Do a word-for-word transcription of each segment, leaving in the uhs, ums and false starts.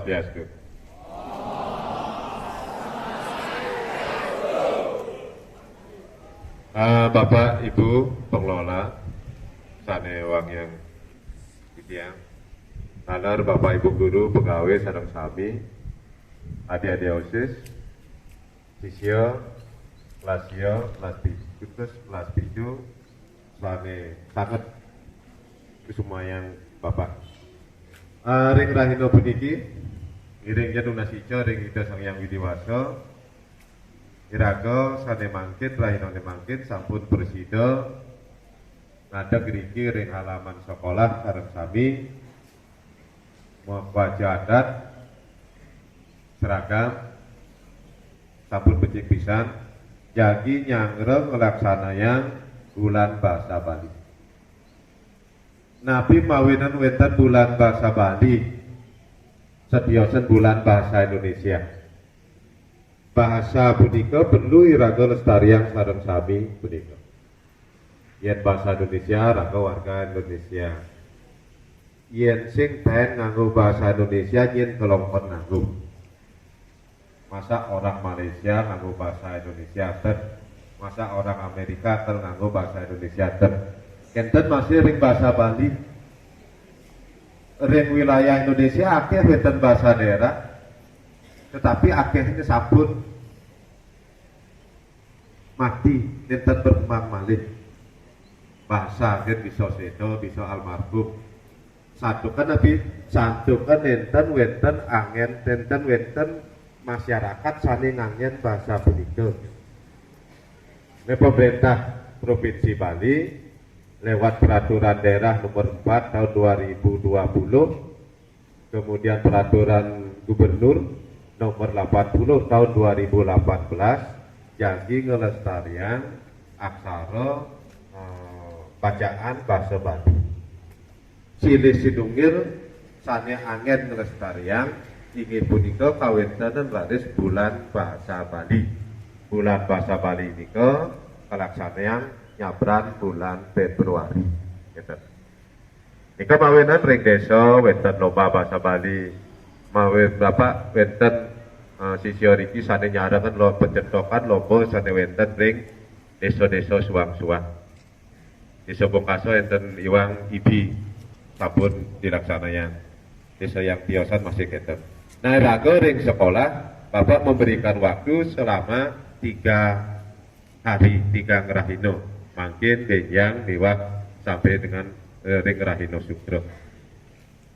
Swastiastu. Eh, Bapak, Ibu, pengelola, sane wangiang titiang. Taler Bapak Ibu guru, pegawai sareng sami, adik-adik OSIS, sisya, kelas sia, kelas pitu, kelas pitu, sane sanget kusumayang Bapak. Eh, ring rahina puniki, ngiring ja nunas ica ring Ida Sang Hyang Widi Wasa, iraga sane mangkin, rahinane mangkin sampun prasida ngadeg ngriki ring halaman sekolah sareng sami, makwaca adat, seragam, sampun becik pisan, jagi nyanggra nglaksanayang Bulan Basa Bali. Napi mawinan wenten Bulan Basa Bali, setiosan Bulan Basa Indonesia? Basa punika perlu iraga lestariang sareng sami punika. Yen basa Indonesia, raga warga Indonesia. Yen sing taen nganggo basa Indonesia, nyen kelongkon nganggo. Masa orang Malaysia nganggo basa Indonesia, ten? Masa orang Amerika ten nganggo basa Indonesia, ten? Kenten masih ring basa Bali. Ring wilayah Indonesia akeh wenten basa daerah, tetapi akehnya sampun mati, nenten berkembang malih. Basa nggih bisa seda, bisa almarhum. Santukan napi? Santukan nenten wenten angen, nenten wenten masyarakat sane ngangen basa punika. Nah, pemerintah Provinsi Bali lewat Peraturan Daerah Nomor empat Tahun dua ribu dua puluh, kemudian Peraturan Gubernur Nomor delapan puluh Tahun dua ribu delapan belas, jagi nglestariang aksara, eh, bacaan basa Bali. Silih sinunggil sane angen nglestariang inggih punika kawentenan raris Bulan Basa Bali. Bulan Basa Bali nika kalaksanayang nyabran bulan Februari. Ngeten. Nika mawinan ring desa wenten lomba basa Bali. Mawi Bapak wenten, eh, sisya riki sane nyarengan lo-, pacethokan lomba sane wenten ring desa-desa suang-suang. Desa Bungkasa enten iwang idi sampun dilaksanayang. Desa yang tiosan masih kenten. Nah, raga ring sekolah, Bapak memberikan waktu selama tiga hari, tiga ngrahina. Mangkin benjang miwah sampai dengan, eh, ring ngrahina sutra.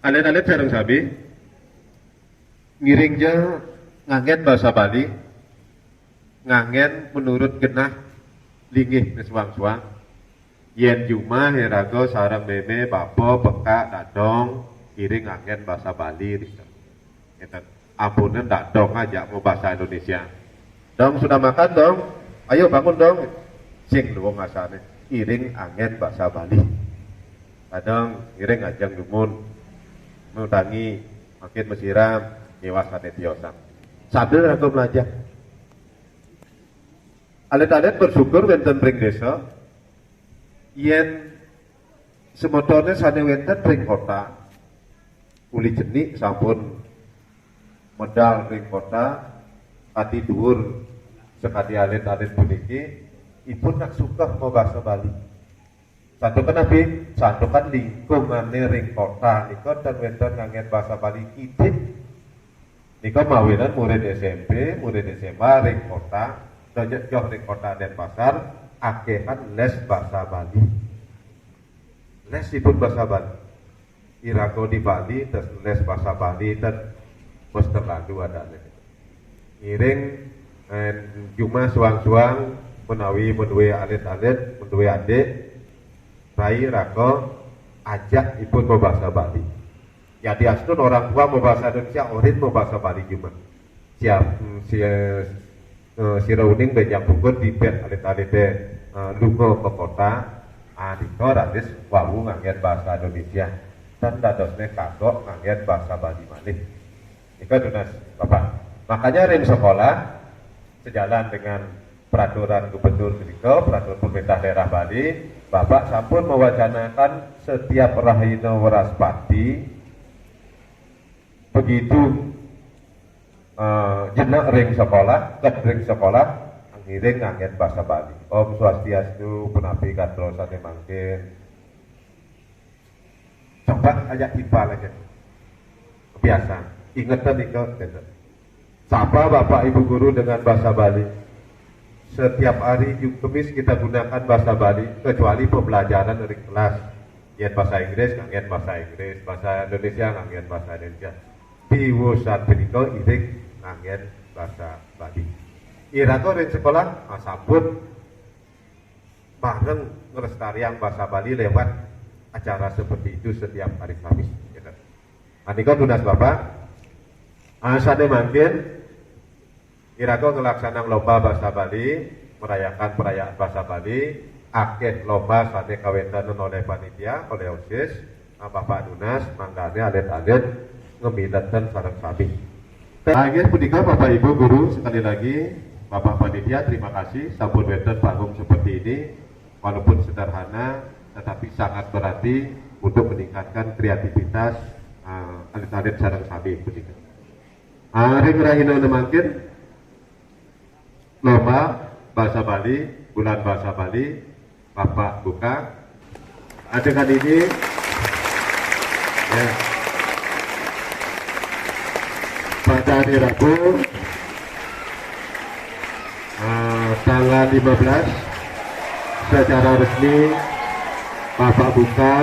Alit-alit sareng sami, ngiring ja ngangen basa Bali, ngangen menurut genah linggih ngesuang-suang. Yen jumah iraga sareng meme, bapa, pekak, dadong, ngiring ngangen basa Bali, gitu. Ngeten. Ampunang dadong aja mau bahasa Indonesia. "Dong, sudah makan, Dong? Ayo bangun, Dong." Sing luwung asane, iring angen basa Bali. Dadong, iring ajeng dumun. Mutangi, makin mesiram, nyewas ane tiosan. Sambil raga belajar. Alit-alit bersyukur wenten ring desa, yen semetone sane wenten ring kota, uli cenik sampun medal ring kota, ati dhuwur sakadi alit-alit puniki, ipun nak sukeh mabasa Bali. Santukan napi? Santukan lingkungane ring kota nika ten wenten ngangen basa Bali kidik. Nika mawinan murid S M P, murid S M A ring kota, donyok joh ring kota Denpasar, akehan les basa Bali. Les ipun basa Bali. Iraga di Bali, terus les basa Bali, ten bos terlalu adane. Ngiring, eh, jumah suang-suang menawi menduwe alit-alit, menduwe adik, rai raga ajak ipun mabasa Bali. Yadiastun orang tua mabasa Indonesia, orin mabasa Bali jumah. Siap, mm, si, eh, sira uning benjang puput dipet alit-alite, eh, lunga ka kota, ah, nika raris wau ngangen basa Indonesia. Tan dadosne kagok ngangen basa Bali malih. Nika tunas, Bapak. Makanya ring sekolah, sejalan dengan peraturan gubernur menika, peraturan pemerintah daerah Bali, Bapak sampun mewacanakan setiap rahina Wraspati, begitu eh, jenek ring sekolah, ked ring sekolah, ngiring nganggén basa Bali. Om Swastiastu, punapi gatra sané mangkin. Coba ajak timpal aja. Biasa, ingetan nika, gitu. Sapa Bapak Ibu guru dengan bahasa Bali? Setiap hari Ju- Kemis kita gunakan bahasa Bali, kecuali pembelajaran dari kelas. Yén bahasa Inggris, nganggén bahasa Inggris, bahasa Indonesia, nganggén bahasa Indonesia. Tiwusan punika iring nganggén bahasa Bali. Iraga ring sekolah, ah, sampun bareng nglestariang bahasa Bali lewat acara seperti itu setiap hari Kamis. Ya kan? Anika tunas Bapak, ah, sané mangkin iraga nglaksanang lomba bahasa Bali, merayakan perayaan bahasa Bali, akéh lomba sané kawéntenan oleh panitia, oleh OSIS, ah, Bapak tunas, manggané alit-alit ngamiletan sareng sami. Akhir punika Bapak Ibu guru, sekali lagi Bapak panitia, terima kasih sampun wénten panggung seperti ini, walaupun sederhana tetapi sangat berarti untuk meningkatkan kreativitas eh, alit-alit sareng sami punika. Ah, ring rahina mangkin lomba bahasa Bali, bulan bahasa Bali, Bapak buka. Dengan ini, ya, pada hari Rabu, eh, tanggal lima belas, secara resmi Bapak buka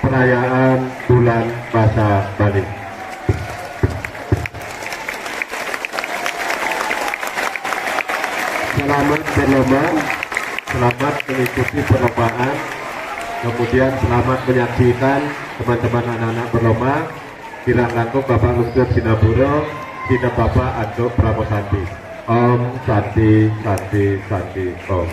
perayaan Bulan Bahasa Bali. Selamat berlomba, selamat mengikuti perlombaan, kemudian selamat menyaksikan teman-teman anak-anak berlomba. Kirang langkung Bapak Lungsuh Sinapura, sineb Bapak antuk Parama Santi. Om Santi, Santi, Santi, Om.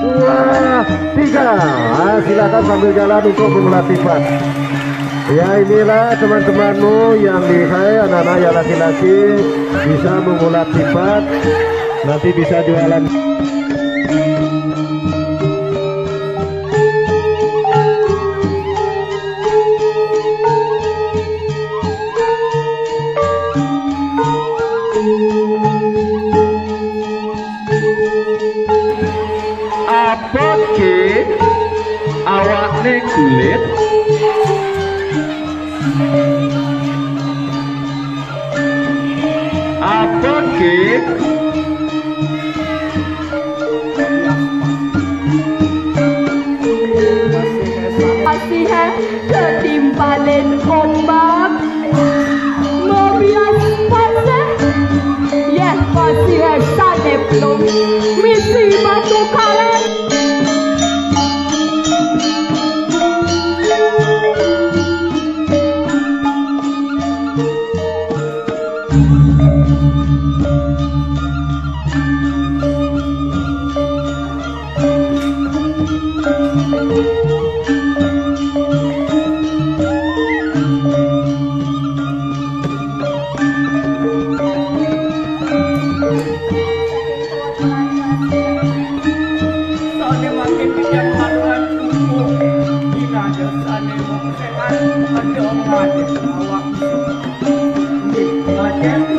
Dua, tiga. Ah, silakan sambil jalan untuk mengulat tipat. Ya, inilah teman-temanmu yang lihai, anak-anak yang laki-laki bisa mengulat tipat. Nanti bisa jualan. Apa, Kik? Pasihé ketimpalin ombak, ngebias pasih, yéh pasihé sané pelung, misi batu karang. Sané makin kenceng maluan kuku, dina desane mung sehat, mendong ngadep awak. Nggih, lajeng